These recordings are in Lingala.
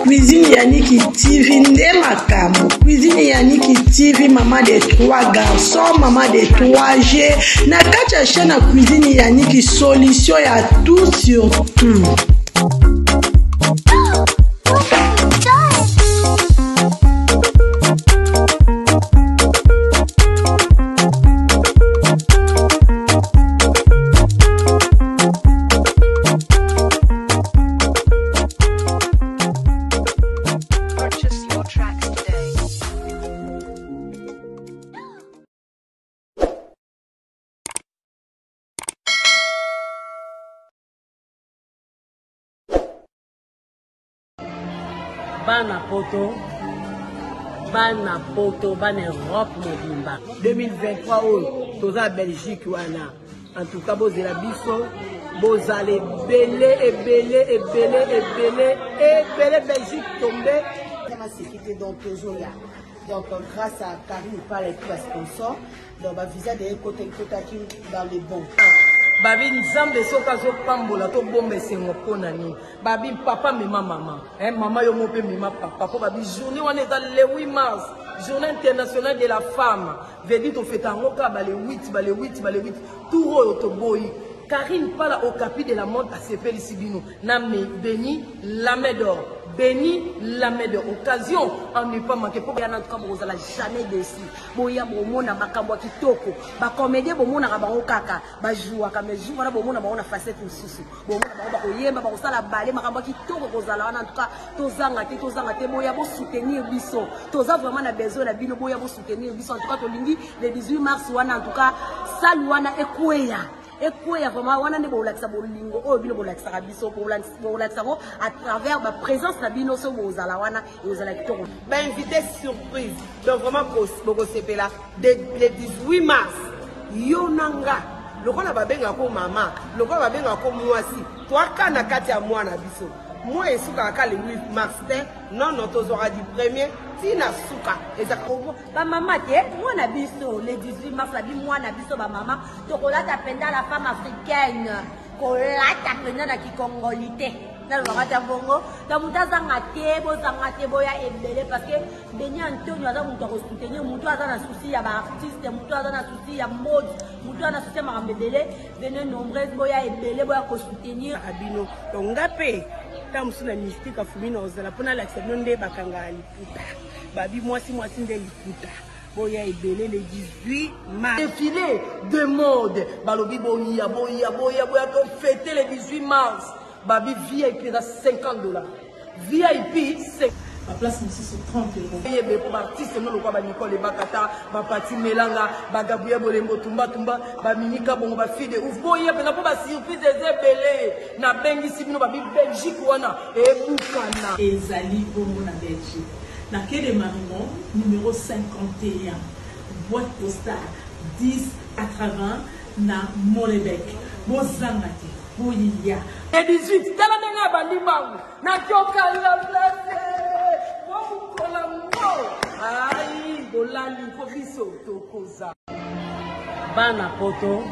Cuisine Yannick TV nde makambo. Cuisine Yannick TV maman de trois garçons, maman de 3 G. Na kati ya chaîne ya Cuisine Yannick solution ya tout sur tout. Purchase your tracks today. Bana poto, bana poto, bana Europe mobimba. 2023 oyo toza Belgique wana en tout cas bozela biso bozala ebele ebele ebele ebele ebele Belgique tombe sécurité donc tozoya donc grâce à Karine Pala et tout sponsor donc ba visa de côté kotaki dans le bon. Babi nzambe soki azopambola tobomba esengo mpo na nini babi papa mema mama eh, mama yo moko mpe mema papa mpo babi journée wana eza le 8 mars journée internationale de la femme vedi tofeta yango kaka bale 8 bale 8 bale 8 tour oyo toboyi Karine Pala Okapi de la mode asepelisi bino na me Beni la d'or Beni la d'or occasion en ne pas manquer po yana en tout cas bokozala jamais déçu boya bomona makambo ya kitoko ba comédien bomonaka bango kaka ba jouaka mais jour wana bomona bango na facette mosusu bomona bango bakoyemba bakosala bale makambo ya kitoko kozala wana en tout cas tozanga te tozanga te boya bosoutenir biso toza vraiment na besoin na bino boya bosoutenir biso en tout cas tolingi le 18 mars wana en tout cas salle wana ekweya ekweya vraiment wana nde bolakisa bolingo oyo bino bolakisaka biso bolakisa yango à travers baprésence na bino soki bozala wana ekozala kitoko. Bainvité surprise donc vraiment bokosepela le 18 mars yo na nga lokola babengaka ko mama lokola babengaka ko mwasi toaka na kati ya mwana biso mwa esukaka ka le 8 mars te non non tozwaka du premier ti na suka ezaka bamama te mwana biso le 18 mars abi mwana biso bamama tokolata mpenza la femme africaine kolata mpenza na kikongoli te nalobaka ta bongo donc moto azanga te bozanga te boya ebele parce que Beni Antonio aza moto ya kosoutenir moto aza na souci ya baartiste moto aza na souci ya mode moto aza na souci ya makambo ebele venez nombreuse boya ebele boya kosoutenir bino donc nga mpe ntango mosusu na mystique afumi na ozala mpo nalakisa bino nde bakangaka liputa babi mwasi mwasi nde liputa boya ebele le 18 mars défilé de mode balobi boya boya boya boya tofete le 18 mars babi vip eza 50 dollars vip baplace mosusu 30 euros. Yebe mpo baartiste no lokola banicole ebakata bapati melanga bagabriel bolembo tumbatumba baminika bongo bafille de ouf boye mpenza mpo basurprise eza ebele nabengisi bino babi Belgique wana ebukana. Ezali bongo na Belgique na quai de Marimont numero 51 boite postale 1080 na Molenbeek bozanga te boyiya. Le 18 tala ndenge abandi mbangu nakokanga place bomukola ngo ai bolali mpo biso tokoza. Bana poto,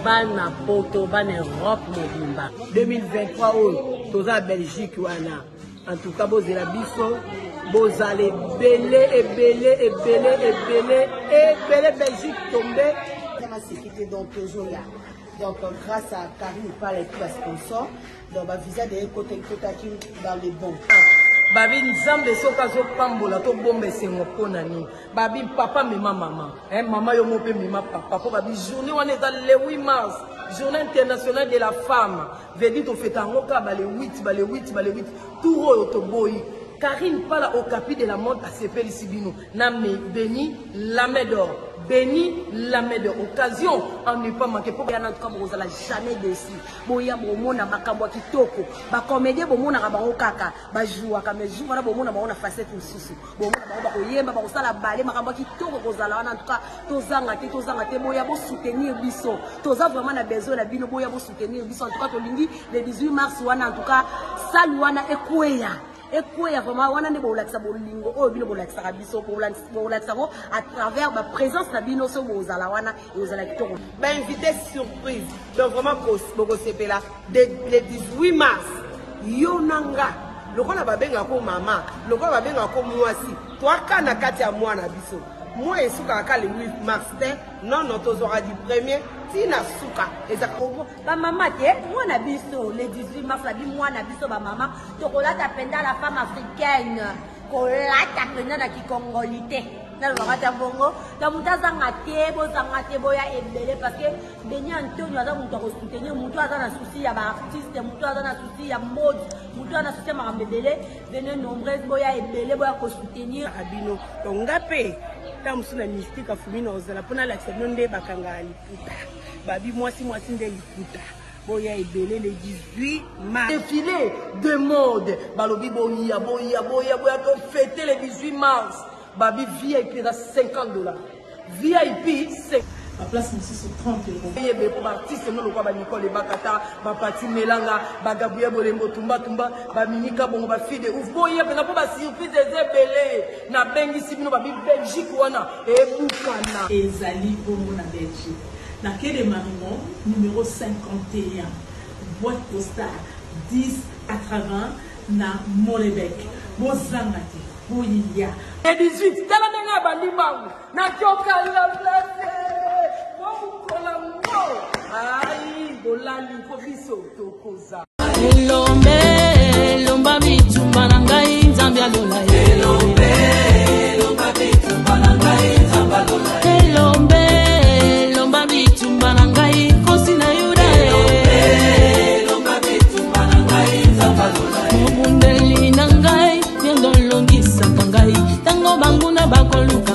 bana poto, bana Europe mobimba. 2023 oyo toza Belgique wana en tout cas bozela biso bozala ebele ebele ebele ebele ebele Belgique tombe. Sécurité donc tozoya donc grâce à Karine Pala et tout sponsor donc ba visa de côté kotaki dans le bon. Babi nzambe soki azopambola tobomba esengo mpo na nini babi papa mema mama eh, mama yo moko mpe mema papa mpo babi journée wana eza le 8 mars journée internationale de la femme vedi tofeta yango kaka bale 8 bale 8 bale 8 tour oyo toboyi Karine Pala Okapi de la mode asepelisi bino na me Beni la main d'or Beni la main d'or occasion en ne pas manquer po yana en tout cas bokozala jamais déçu boya bomona makambo ya kitoko bacomédien bomonaka bango kaka bajouaka mais jour wana bomona bango na facette mosusu bomona bango bakoyemba bakosala bale makambo ya kitoko kozala wana en tout cas tozanga te tozanga te boya bosoutenir biso toza vraiment na besoin na bino boya bosoutenir biso en tout cas tolingi le 18 mars wana en tout cas salle wana ekweya. Ekweya vraiment wana nde bolakisa bolingo oyo bino bolakisaka biso, bolakisa yango à travers ba présence na bino. So bozala wana, ekozala kitoko. Bainvité surprise, donc vraiment bokosepela le 18 mars. Yo na nga, lokola babengaka mama, lokola babengaka mwasi, toaka na kati ya mwana biso. Mwa esukaka ka le 8 mars te, non non, tozwaka du premier ntina suka ezaka. Bamama te, mwana biso le 18 mars abi mwana biso bamama tokolata mpenza la femme africaine, kolata mpenza na kikongoli te, nalobaka ta bongo. Donc moto azanga te, bozanga te, boya ebele, parce que Beni Antonio aza moto akosoutenir moto aza na souci ya baartiste, moto aza na souci ya mode, moto aza na souci ya makambo ebele. Venez nombreuse, boya ebele, boya kosoutenir bino. Donc nga mpe ntango mosusu na mystique afumi na ozala mpo nalakisa bino nde bakangaka liputa. Babi mwasi mwasi nde liputa. Boya ebele le 18 mars. Défilé de mode, balobi boya, boya, boya, boya, tofete le 18 mars. Babi VIP eza 50 $, VIP. Baplace mosusu 30 €. Yebe mpo baartiste no lokwa banicole Ebakata, bapati Melanga, bagabriel Bolembo, Tumbatumba, baminika bongo, bafille de ouf. Boya mpenza mpo basurprise eza ebele. Nabengisi bino, babi Belgique wana ebukana. Ezali bongo na Belgique, na quai de Marimont numéro 51, boîte postale 10 80 na Molenbeek. Bozanga te, boyiya. Le 18, tala ndenge abandi mbangu nakokanga place bomukola ngo ai bolali mpo biso tokoza. Elombe, elomba bitumba na ngai, Nzambe alola. Elombe, elomba bitumba na ngai, Nkosi na Yuda. Mobundeli na ngai, nyongo olongisaka ngai ntango banguna bakoluka.